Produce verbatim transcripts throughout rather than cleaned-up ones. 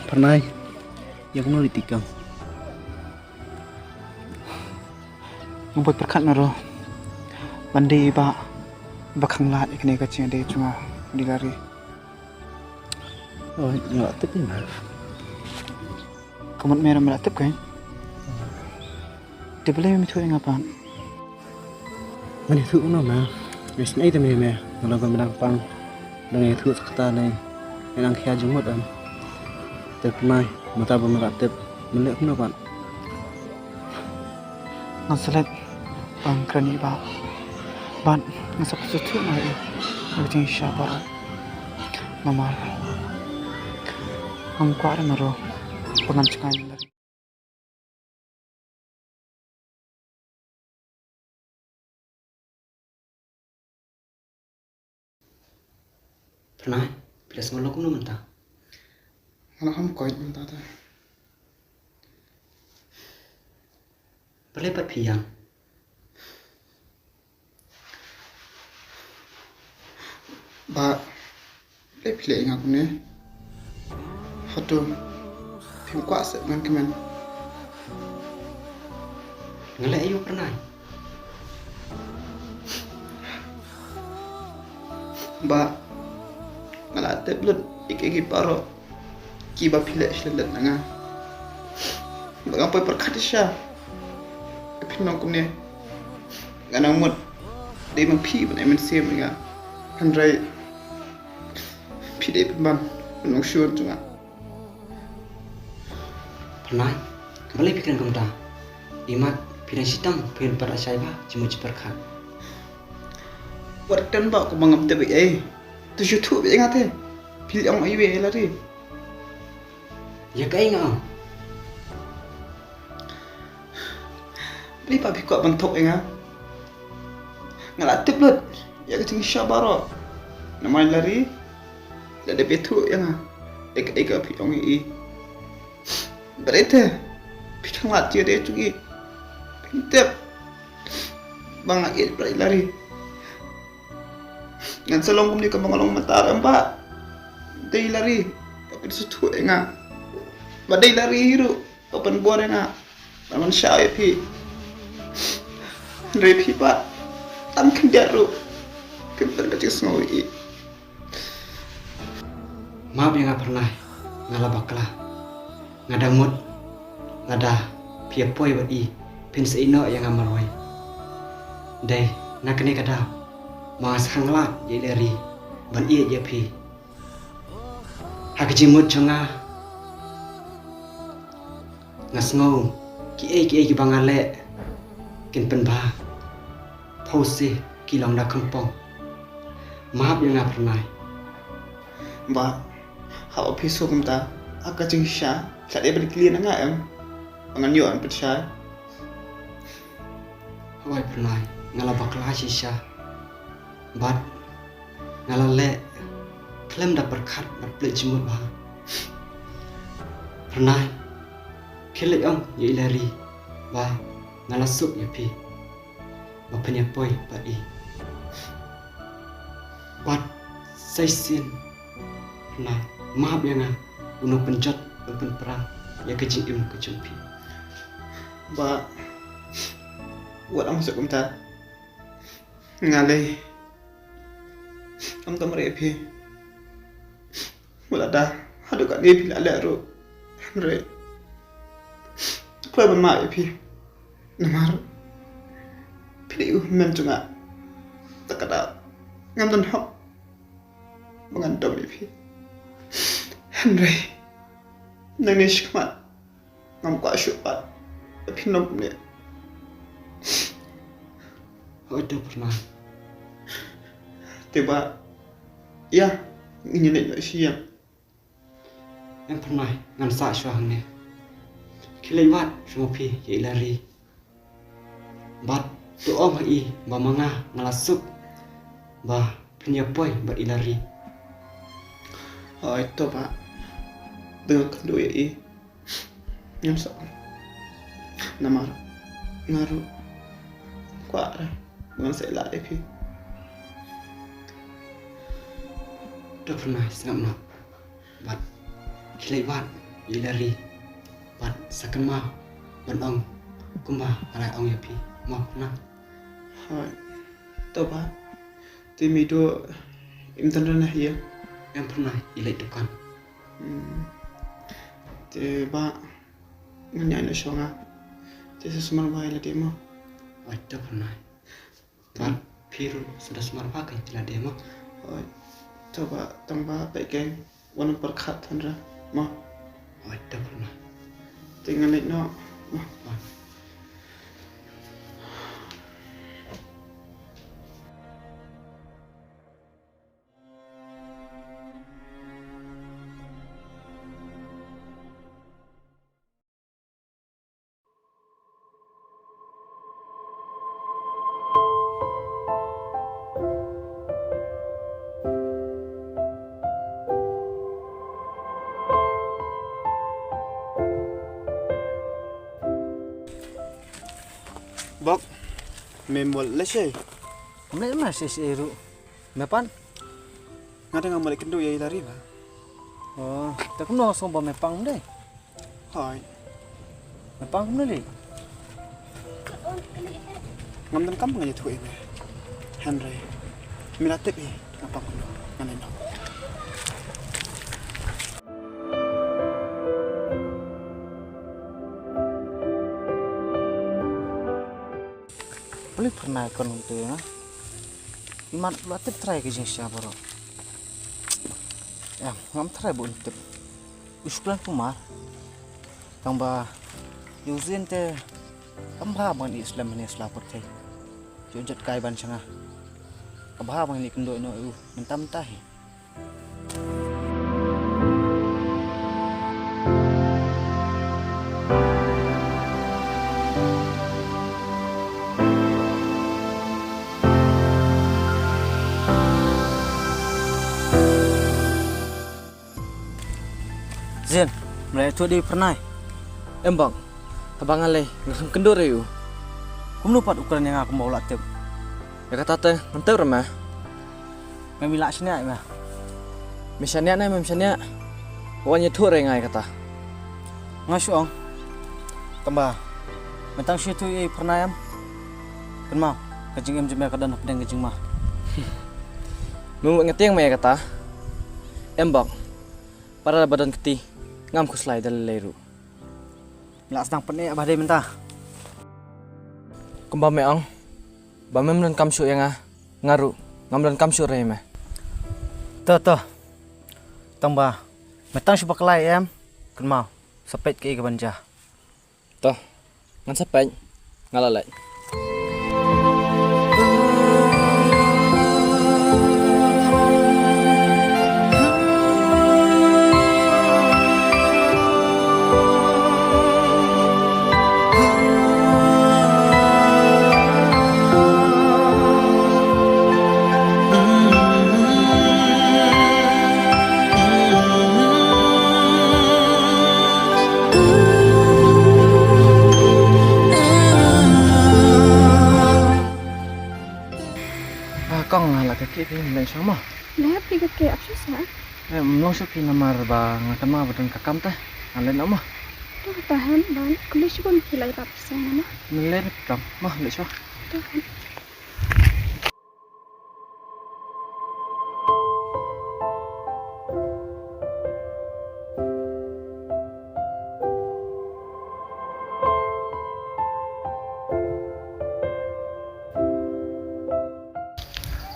Pyrnai, ïa kumno ri tikam. Nga bud pyrkhat na ro ban dei ba ba khanglad ïa kane ka jingïadei jong nga u Lari. Oh, nga la tip ïa nga. Ka mut me ruh me la tip kein. Te balei mem ïathuh ïa nga pat? Ngan ïathuh kumno ma? Nga isynei te me me. Nga long ka myndang pang. Dang ïathuh sa kata ne. Nga nang khia jingmut em. Te Pyrnai, mynta ba me la tip, me leh kumno pat? Ngan sa leit ban kren ïa i Bah. Bad ngan sa pynsngewthuh noh ïa i ïa ka jingshisha baroh. Namar ngam kwah re ma ro ba ngan jngai. Pyrnai, phi la sngewlong kumno mynta? Nga la kham koit mynta te. Balei pat phi ïam? Bah, balei phi leh ïa nga kumne? Hato phim kwah seh ban kmen? Nga leh aïu Pyrnai? Bah, nga la tip lut ïa ki baroh kiba phi leh sha lyndet na nga. Ba nga poi pyrkhat shisha. Phin long kumne. Nga nang mut dei ma phi ban ai mynsiem ïa nga. Hynrei phi dei pynban u nongshun jong nga. Pyrnai, balei phi kren kumta? Imat phi dang shitom phin pat shai ba jingmut jingpyrkhat. Wat kren ba kumba ngam tip ei ei. To shu thuh beit ïa nga te. Phi ong aïu ïa i Lari? Ïa kaei nga ong? Balei pat phi kwah ban thok ïa nga? Nga la tip lut ïa ka jingshisha baroh. Namar i Lari la dep ïathuh ïa nga ïa kaei ka phi ong ïa i. Balei te phi khanglad jingïadei jong i? Phi tip ba nga ïeit bha ïa i Lari. Ngan sa long kumne kumba nga long mynta em Bah. Dei i Lari ba pynsngewthuh ïa nga. Ba dei i Lari ruh ba pynbor ïa nga ban wan shaw ïa phi. Hynrei phi pat tam khyndiat ruh phim don ka jingsngew ïa i. Map ïa nga Pyrnai, nga la bakla. Nga dang mut lada phi ïa poi bad i phin sa ïehnoh ïa nga marwei. Dei na kane ka daw ma nga sa khanglad ïa i Lari ban ïeit ïa phi. Ha ka jingmut jong nga, nga sngew kiei kiei kiba nga leh kin pynbha. Phi shisha ki long da khympong. Map ïa nga Pyrnai. Bah, haba phi sngewthuh kumta ha ka jingshisha, phi la dei ban kylli na nga em? Ba ngan ïoh ban pynshai. Hooid Pyrnai, nga la bakla shisha. Bad nga la leh khlem da pyrkhat bad plie jingmut bha. Pyrnai, phi leit ong ïa i Lari ba nga la suk ïa phi ba phin ïa poi bad i. Bad sa shisien Pyrnai, map ïa nga u nongpynjot u nongpynpra ïa ka jingim ka jong phi. Bah, wat ong sa kumta. Nga lei ngam don mareh ïa phi. Wat lada haduh katne phi la leh ruh, hynrei kloi ban map ïa phi. Namar phi dei u hynmen jong nga. Te ka daw ngam don hok ba ngan dom ïa phi. Hynrei nangne shakhmat ngam kwah shuh pat ba phin long kumne. Hooid to Pyrnai. Te Bah, ïa ngin ïa leit noh sha ïing. Em Pyrnai, ngan sah shuwa hangne. Khie leit wad sha ma phi ïa i Lari. Bad to ong ha i ba ma nga nga la suk ba phin ïa poi bad i Lari. Hooid to Bah, te nga kynduh ïa i. Ngam sah. Namar nga ruh kwah re ba ngan sa ïaleh ïa phi. To Pyrnai, sngap noh. Bad khie leit wad ïa i Lari. Bad sa kynmaw ban ong kumba nga la ong ïa phi, mo Pyrnai? Hooid. To Bah, te me duh im don re na ïa? Em Pyrnai, i leit dukan. Hmm. Te Bah, ngan ïaid noh shuwa nga. Te sa sumar bha ïa lade mo. Hooid to Pyrnai. Bad phi ruh sa da sumar bha ïa lade mo. Hooid. To Bah, tang ba peit kein, wat nym pyrkhat than re mo. Hooid to Pyrnai. Te ngan leit noh mo. Hooid. Bok, mem bol lehse. Mem lehse ruh. Me pan? Nga dang ngam leh kynduh ïa i Lari Bah. Oh, te kumno sngewbha me pang dei? Hooid. Me pang kumno leh? Ngam donkam ba ngan ïathuh ïa me. Hynrei me la tip hi nga pang kumno, ngan leh noh. Balei Pyrnai kon kumta ïa nga? Imat la tip trai ka jingshisha baroh. Em, ngam trai ba un tip. U shu khlem kumar. Tang ba ïa u Zin te kam bha ban ïoh slem hangne sla pyrthei. Ïoh jot kai ban sha nga. Ka bha ban ïoh kynduh noh ïa u mynta mynta hi. Zin, me la ïathuh da i Pyrnai? Em bok, haba nga lei nga khlem kynduh re u. Kumno pat u kren ïa nga kumba u la tip? Ïa kata te ngan tip re me. Me, me lah shaniah me. Me shaniah ne mem shaniah? Wan ïathuh re nga ïa kata. Nga shu ong. Tang ba me tang shu ïathuh ïa i Pyrnai em. Kynmaw, ka jingim jong me ka don hapdeng ka jingma. Me mut nga tieng me ïa kata. Em bok. Para ba don kti ngam khuslai da lei lei ruh. Me lah sdang pyneh ba dei mynta. Kumba me ong ba mem donkam shuh ïa nga, nga ruh ngam donkam shuh re ïa me. To to. Tang ba me tang shu bakla em. Kynmaw, sa peit kaei kaban jia. To, ngan sa peit. Nga la leit. Ah, kong, nga la ka ki phi, leng shong mo. Leh phi ka ki ap shu sa. Eh, mlong shu phi namar ba nga kynmaw ba don ka kam te. Nga leh na mo. Tu ka tahan ban kuli shibun phi lai rap sa mo. Leh kam mo, leh shu. Tahan.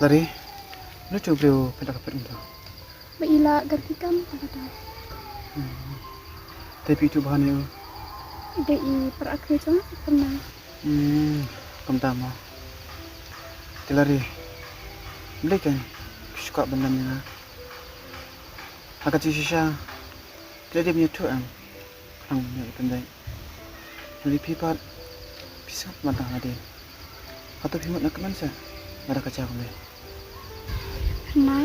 Lari, no tu briew pynda ka pynda. Ba i la gar ki kam ka kata. Hmm. Te phi tu bha ne u? Dei i para khri jong ka pynda. Hmm, kumta mo. Te Lari, balei kan phi shu kwah ban lam ïa nga? Ha ka jingshisha, te dei ban ïathuh em? Khnang ban ïoh ïa kynduh. Lari phi pat, phi sngap ban tang hadien. Hato phi mut na kmen seh lada ka jia kumne? Hynrei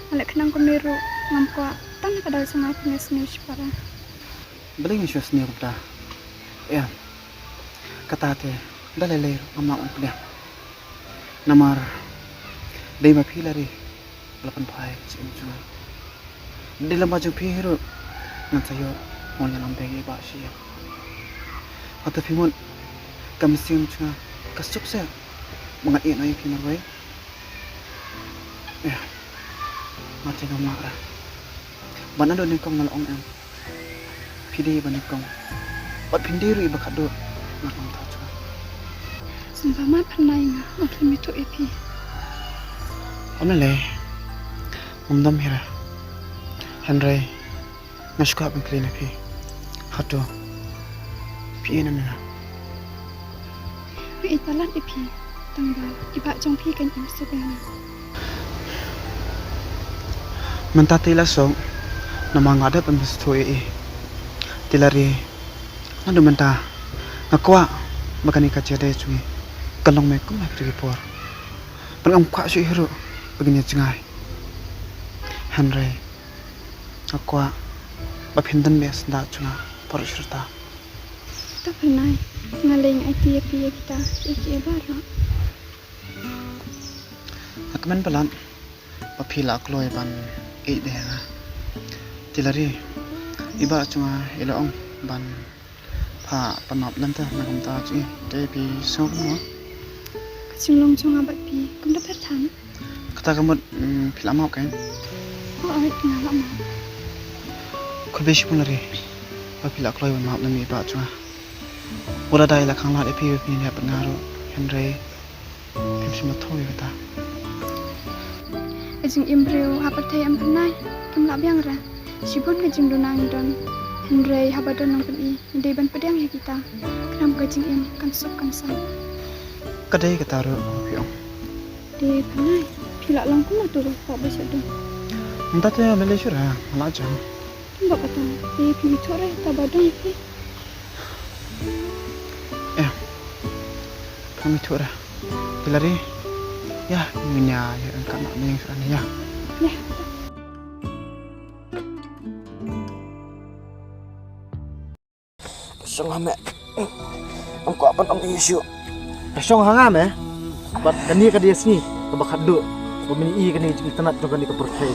nga leh khnang kumne ruh ngam kwah, tang na ka daw jong nga phi nga sniew shipara. Balei nga shu sniew kumta? Em, kata te da lei lei ruh ngam lah ban pdiang. Namar dei ma phi Lari ba la pynphai ka jingim jong nga. Dei lem bad jong phi hi ruh ngan sa ïoh Mo ïalam bad i Bah Shyiap. Hato phi mut ka mynsiem jong nga ka suk seh ba ngan ïeh noh ïa phi marwei? Ïa, nga te ngam lah re. Bad naduh nyngkong nga la ong em, phi dei ba nyngkong bad phin dei ruh i ba khatduh na ka bynta jong nga. Sngewbha map Phyrnai, nga ngam khlem ithuh ïa phi. Ym lei, ngam dom hi re. Hynrei nga sngewbha ban kylli na phi. Hato phi ïeit na me? Nga ïeit palat ïa phi, tang ba i Bah jong phi kan im suk ïa nga. Mynta te i la suk namar nga dep ban pynsngewthuh ïa i. Te lari, naduh mynta nga kwah ba kane ka jingïadei jong ngi kan long mei kum ha kitu ki por. Bad ngam kwah shuh hi ruh ba kin ïa jngai. Hynrei nga kwah ba phin don beit ha syndah jong nga baroh shi rta. To Phyrnai, nga lei nga aiti ïa phi ïa kita kiei kiei baroh. Nga kmen palat ba phi la kloi ban ïeit bha ïa nga. Te lari, i Bah jong nga i la ong ban phah pan map lem te na ka bynta jong i, te phi sngew kumno? Ka jinglong jong nga bad phi kam da pher than. Kata ka mut, mm, phi la map kein? Hooid, nga la map. Khublei shibun lari ba phi la kloi ban map lem ïa i Bah jong nga. Wat la da i la khanglad ïa phi ba phin ïaleh bad nga ruh, hynrei phim shym la thew ïa kata. Ka jingim briew ha pyrthei em Phyrnai, kim lah biang re. Shibun ka jingduna ngi don, hynrei haba don nongpyni ngi dei ban pdiang ïa kita. Khnang ka jingim kan suk kan sam. Ka dei kata ruh phi ong. Te Phyrnai, phi la long kumno tu ba ba sha dun? Mynta te me lei shuh re, nga la jam. Kumba kata, te phim ithuh re ta ba don phi? Eh, phim ithuh re. Te lari, ïa, ngin ïa, ïa, ka na ne shuh ne ïa. Ïa. Shong ha me. Ngam kwah ban ym ïa shuh. Ka shong ha nga me. Bad kane ka dei ka sngi kaba khatduh ba men ïohi kane ka jingitynnat jong kane ka pyrthei.